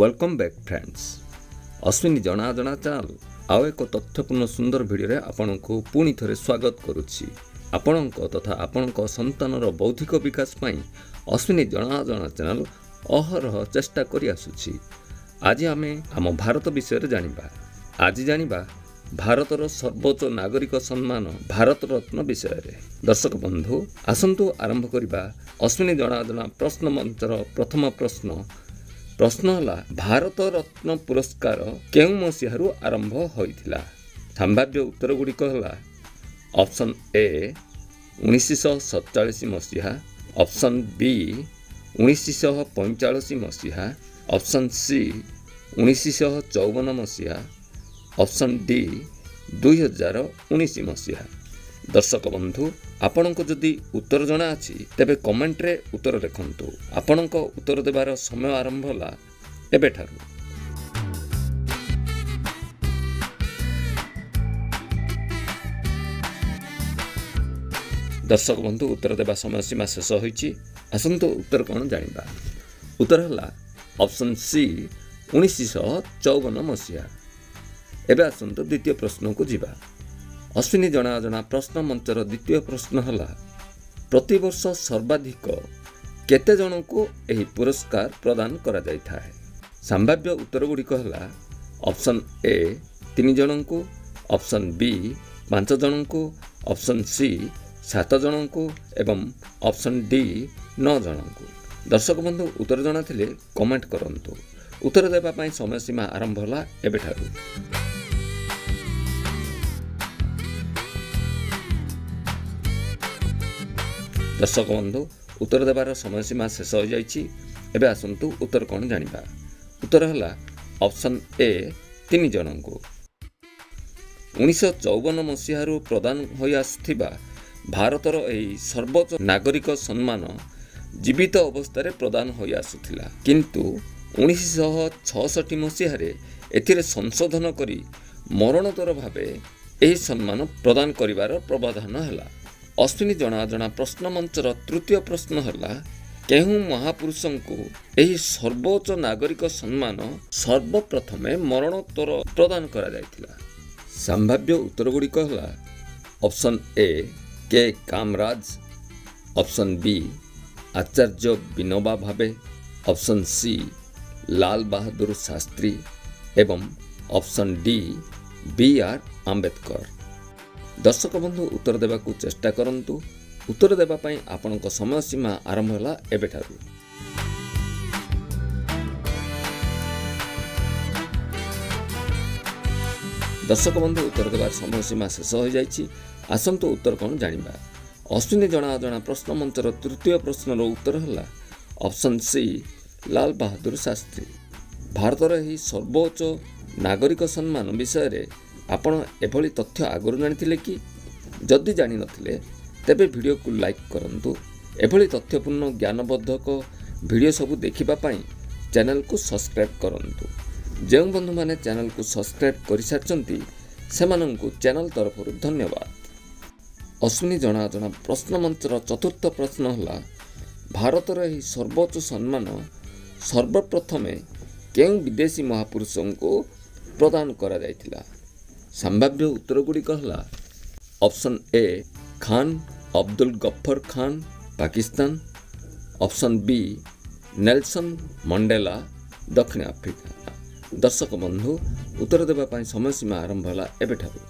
Welcome back friends. Ashwini ଜଣା ଅଜଣା channel ଆଉ ଏକ ତଥ୍ୟପୂର୍ଣ୍ଣ ସୁନ୍ଦର ଭିଡ଼ିଓରେ ଆପଣଙ୍କୁ ପୁଣି ଥରେ ସ୍ୱାଗତ କରୁଛି। ଆପଣଙ୍କ ତଥା ଆପଣଙ୍କ ସନ୍ତାନର ବୌଦ୍ଧିକ ବିକାଶ ପାଇଁ ଅଶ୍ୱିନୀ ଜଣା ଅଜଣା ଚ୍ୟାନେଲ୍ ଅହରହ ଚେଷ୍ଟା କରିଆସୁଛି। ଆଜି ଆମେ ଆମ ଭାରତ ବିଷୟରେ ଜାଣିବା। ଆଜି ଜାଣିବା ଭାରତର ସର୍ବୋଚ୍ଚ ନାଗରିକ ସମ୍ମାନ ଭାରତ ରତ୍ନ ବିଷୟରେ। ଦର୍ଶକ ବନ୍ଧୁ, ଆସନ୍ତୁ ଆରମ୍ଭ କରିବା ଅଶ୍ୱିନୀ ଜଣା ଅଜଣା ପ୍ରଶ୍ନ ମଞ୍ଚର ପ୍ରଥମ ପ୍ରଶ୍ନ। ପ୍ରଶ୍ନ ହେଲା, ଭାରତ ରତ୍ନ ପୁରସ୍କାର କେଉଁ ମସିହାରୁ ଆରମ୍ଭ ହୋଇଥିଲା? ସମ୍ଭାବ୍ୟ ଉତ୍ତରଗୁଡ଼ିକ ହେଲା: ଅପସନ୍ ଏ, 1947 ମସିହା, ଅପସନ୍ ବି, 1945 ମସିହା, ଅପସନ୍ ସି, 1954 ମସିହା, ଅପସନ୍ ଡି, 2019 ମସିହା। ଦର୍ଶକ ବନ୍ଧୁ, ଆପଣଙ୍କୁ ଯଦି ଉତ୍ତର ଜଣାଅଛି, ତେବେ କମେଣ୍ଟରେ ଉତ୍ତର ଲେଖନ୍ତୁ। ଆପଣଙ୍କ ଉତ୍ତର ଦେବାର ସମୟ ଆରମ୍ଭ ହେଲା ଏବେଠାରୁ। ଦର୍ଶକ ବନ୍ଧୁ, ଉତ୍ତର ଦେବା ସମୟ ସୀମା ଶେଷ ହୋଇଛି। ଆସନ୍ତୁ ଉତ୍ତର କ'ଣ ଜାଣିବା। ଉତ୍ତର ହେଲା ଅପସନ୍ ସି, 1954 ମସିହା। ଏବେ ଆସନ୍ତୁ ଦ୍ୱିତୀୟ ପ୍ରଶ୍ନକୁ ଯିବା। ଅଶ୍ୱିନୀ ଜଣା ଅଜଣା ପ୍ରଶ୍ନ ମଞ୍ଚର ଦ୍ୱିତୀୟ ପ୍ରଶ୍ନ ହେଲା, ପ୍ରତିବର୍ଷ ସର୍ବାଧିକ କେତେ ଜଣଙ୍କୁ ଏହି ପୁରସ୍କାର ପ୍ରଦାନ କରାଯାଇଥାଏ? ସମ୍ଭାବ୍ୟ ଉତ୍ତରଗୁଡ଼ିକ ହେଲା: ଅପସନ୍ ଏ, ତିନି ଜଣଙ୍କୁ, ଅପସନ୍ ବି, ପାଞ୍ଚ ଜଣଙ୍କୁ, ଅପସନ୍ ସି, ସାତ ଜଣଙ୍କୁ ଏବଂ ଅପସନ୍ ଡି, ନଅ ଜଣଙ୍କୁ। ଦର୍ଶକ ବନ୍ଧୁ, ଉତ୍ତର ଜଣାଥିଲେ କମେଣ୍ଟ କରନ୍ତୁ। ଉତ୍ତର ଦେବା ପାଇଁ ସମୟ ସୀମା ଆରମ୍ଭ ହେଲା ଏବେଠାରୁ। ଦର୍ଶକ ବନ୍ଧୁ, ଉତ୍ତର ଦେବାର ସମୟ ସୀମା ଶେଷ ହୋଇଯାଇଛି। ଏବେ ଆସନ୍ତୁ ଉତ୍ତର କ'ଣ ଜାଣିବା। ଉତ୍ତର ହେଲା ଅପସନ୍ ଏ, ତିନି ଜଣଙ୍କୁ। 1954 ମସିହାରୁ ପ୍ରଦାନ ହୋଇ ଆସୁଥିବା ଭାରତର ଏହି ସର୍ବୋଚ୍ଚ ନାଗରିକ ସମ୍ମାନ ଜୀବିତ ଅବସ୍ଥାରେ ପ୍ରଦାନ ହୋଇ ଆସୁଥିଲା। କିନ୍ତୁ 1966 ମସିହାରେ ଏଥିରେ ସଂଶୋଧନ କରି ମରଣୋତ୍ତର ଭାବେ ଏହି ସମ୍ମାନ ପ୍ରଦାନ କରିବାର ପ୍ରାବଧାନ ହେଲା। ଅଶ୍ୱିନୀ ଜଣା ଅଜଣା ପ୍ରଶ୍ନ ମଞ୍ଚର ତୃତୀୟ ପ୍ରଶ୍ନ ହେଲା, କେଉଁ ମହାପୁରୁଷଙ୍କୁ ଏହି ସର୍ବୋଚ୍ଚ ନାଗରିକ ସମ୍ମାନ ସର୍ବପ୍ରଥମେ ମରଣୋତ୍ତର ପ୍ରଦାନ କରାଯାଇଥିଲା? ସମ୍ଭାବ୍ୟ ଉତ୍ତରଗୁଡ଼ିକ ହେଲା: option A, K Kamaraj, option B, Acharya Vinoba Bhave, option C, Lal Bahadur Shastri ଏବଂ ଅପସନ୍ ଡି, ବି ଆର୍ ଆମ୍ବେଦକର। ଦର୍ଶକ ବନ୍ଧୁ, ଉତ୍ତର ଦେବାକୁ ଚେଷ୍ଟା କରନ୍ତୁ। ଉତ୍ତର ଦେବା ପାଇଁ ଆପଣଙ୍କ ସମୟ ସୀମା ଆରମ୍ଭ ହେଲା ଏବେଠାରୁ। ଦର୍ଶକ ବନ୍ଧୁ, ଉତ୍ତର ଦେବାର ସମୟ ସୀମା ଶେଷ ହୋଇଯାଇଛି। ଆସନ୍ତୁ ଉତ୍ତର କ'ଣ ଜାଣିବା। ଅଶ୍ୱିନୀ ଜଣା ଅଜଣା ପ୍ରଶ୍ନ ମଞ୍ଚର ତୃତୀୟ ପ୍ରଶ୍ନର ଉତ୍ତର ହେଲା ଅପସନ୍ ସି, ଲାଲ ବାହାଦୁର ଶାସ୍ତ୍ରୀ। ଭାରତର ଏହି ସର୍ବୋଚ୍ଚ ନାଗରିକ ସମ୍ମାନ ବିଷୟରେ ଆପଣ ଏଭଳି ତଥ୍ୟ ଆଗରୁ ଜାଣିଥିଲେ କି? ଯଦି ଜାଣିନଥିଲେ, ତେବେ ଭିଡ଼ିଓକୁ ଲାଇକ୍ କରନ୍ତୁ। ଏଭଳି ତଥ୍ୟପୂର୍ଣ୍ଣ ଜ୍ଞାନବର୍ଦ୍ଧକ ଭିଡ଼ିଓ ସବୁ ଦେଖିବା ପାଇଁ ଚ୍ୟାନେଲକୁ ସବସ୍କ୍ରାଇବ୍ କରନ୍ତୁ। ଯେଉଁ ବନ୍ଧୁମାନେ ଚ୍ୟାନେଲକୁ ସବସ୍କ୍ରାଇବ୍ କରିସାରିଛନ୍ତି, ସେମାନଙ୍କୁ ଚ୍ୟାନେଲ ତରଫରୁ ଧନ୍ୟବାଦ। ଅଶ୍ୱିନୀ ଜଣା ଅଜଣା ପ୍ରଶ୍ନ ମଞ୍ଚର ଚତୁର୍ଥ ପ୍ରଶ୍ନ ହେଲା, ଭାରତର ଏହି ସର୍ବୋଚ୍ଚ ସମ୍ମାନ ସର୍ବପ୍ରଥମେ କେଉଁ ବିଦେଶୀ ମହାପୁରୁଷଙ୍କୁ ପ୍ରଦାନ କରାଯାଇଥିଲା? ସମ୍ଭାବ୍ୟ ଉତ୍ତରଗୁଡ଼ିକ ହେଲା: option A, Khan Abdul Ghaffar Khan, Pakistan, option B, Nelson Mandela, ଦକ୍ଷିଣ ଆଫ୍ରିକା। ଦର୍ଶକ ବନ୍ଧୁ, ଉତ୍ତର ଦେବା ପାଇଁ ସମୟ ସୀମା ଆରମ୍ଭ ହେଲା ଏବେଠାରୁ।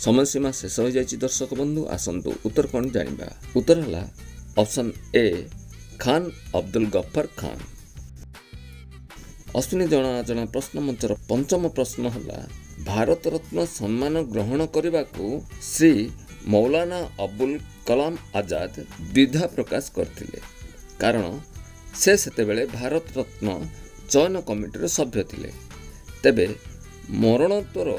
ସମୟ ସୀମା ଶେଷ ହୋଇଯାଇଛି। ଦର୍ଶକ ବନ୍ଧୁ, ଆସନ୍ତୁ ଉତ୍ତର କ'ଣ ଜାଣିବା। ଉତ୍ତର ହେଲା ଅପସନ୍ ଏ, ଖାନ୍ ଅବଦୁଲ ଗଫର ଖାନ୍। ଅଶ୍ୱିନୀ ଜଣା ଅଜଣା ପ୍ରଶ୍ନ ମଞ୍ଚର ପଞ୍ଚମ ପ୍ରଶ୍ନ ହେଲା, ଭାରତରତ୍ନ ସମ୍ମାନ ଗ୍ରହଣ କରିବାକୁ ଶ୍ରୀ ମୌଲାନା ଅବୁଲ କଲାମ ଆଜାଦ ଦ୍ୱିଧା ପ୍ରକାଶ କରିଥିଲେ, କାରଣ ସେ ସେତେବେଳେ ଭାରତରତ୍ନ ଚୟନ କମିଟିର ସଭ୍ୟ ଥିଲେ। ତେବେ ମରଣୋତ୍ତର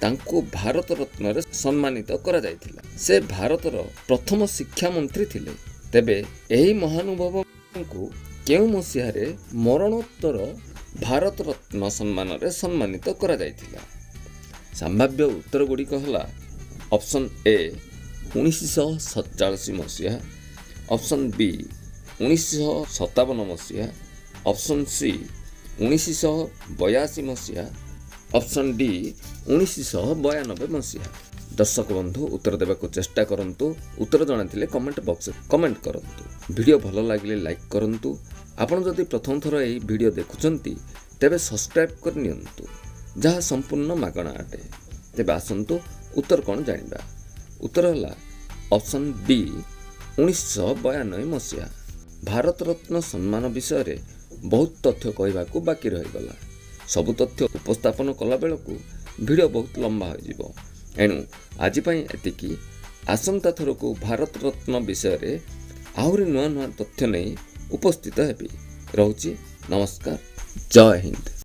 ତାଙ୍କୁ ଭାରତରତ୍ନରେ ସମ୍ମାନିତ କରାଯାଇଥିଲା। ସେ ଭାରତର ପ୍ରଥମ ଶିକ୍ଷାମନ୍ତ୍ରୀ ଥିଲେ। ତେବେ ଏହି ମହାନୁଭବଙ୍କୁ କେଉଁ ମସିହାରେ ମରଣୋତ୍ତର ଭାରତରତ୍ନ ସମ୍ମାନରେ ସମ୍ମାନିତ କରାଯାଇଥିଲା? ସମ୍ଭାବ୍ୟ ଉତ୍ତରଗୁଡ଼ିକ ହେଲା: ଅପସନ୍ ଏ 1947 ମସିହା, ଅପସନ୍ ବି 1957 ମସିହା, ଅପସନ୍ ସି 1982 ମସିହା, ଅପସନ୍ ଡି 1992 ମସିହା। ଦର୍ଶକ ବନ୍ଧୁ, ଉତ୍ତର ଦେବାକୁ ଚେଷ୍ଟା କରନ୍ତୁ। ଉତ୍ତର ଜଣାଥିଲେ କମେଣ୍ଟ ବକ୍ସରେ କମେଣ୍ଟ କରନ୍ତୁ। ଭିଡ଼ିଓ ଭଲ ଲାଗିଲେ ଲାଇକ୍ କରନ୍ତୁ। ଆପଣ ଯଦି ପ୍ରଥମ ଥର ଏହି ଭିଡ଼ିଓ ଦେଖୁଛନ୍ତି, ତେବେ ସବସ୍କ୍ରାଇବ୍ କରିନିଅନ୍ତୁ, ଯାହା ସମ୍ପୂର୍ଣ୍ଣ ମାଗଣା ଅଟେ। ତେବେ ଆସନ୍ତୁ ଉତ୍ତର କ'ଣ ଜାଣିବା। ଉତ୍ତର ହେଲା ଅପସନ୍ ବି 1992 ମସିହା। ଭାରତରତ୍ନ ସମ୍ମାନ ବିଷୟରେ ବହୁତ ତଥ୍ୟ କହିବାକୁ ବାକି ରହିଗଲା। ସବୁ ତଥ୍ୟ ଉପସ୍ଥାପନ କଲାବେଳକୁ ଭିଡ଼ିଓ ବହୁତ ଲମ୍ବା ହୋଇଯିବ। ଏଣୁ ଆଜି ପାଇଁ ଏତିକି। ଆସନ୍ତା ଥରକୁ ଭାରତରତ୍ନ ବିଷୟରେ ଆହୁରି ନୂଆ ନୂଆ ତଥ୍ୟ ନେଇ ଉପସ୍ଥିତ ହେବି। ରହୁଛି, ନମସ୍କାର, ଜୟ ହିନ୍ଦ।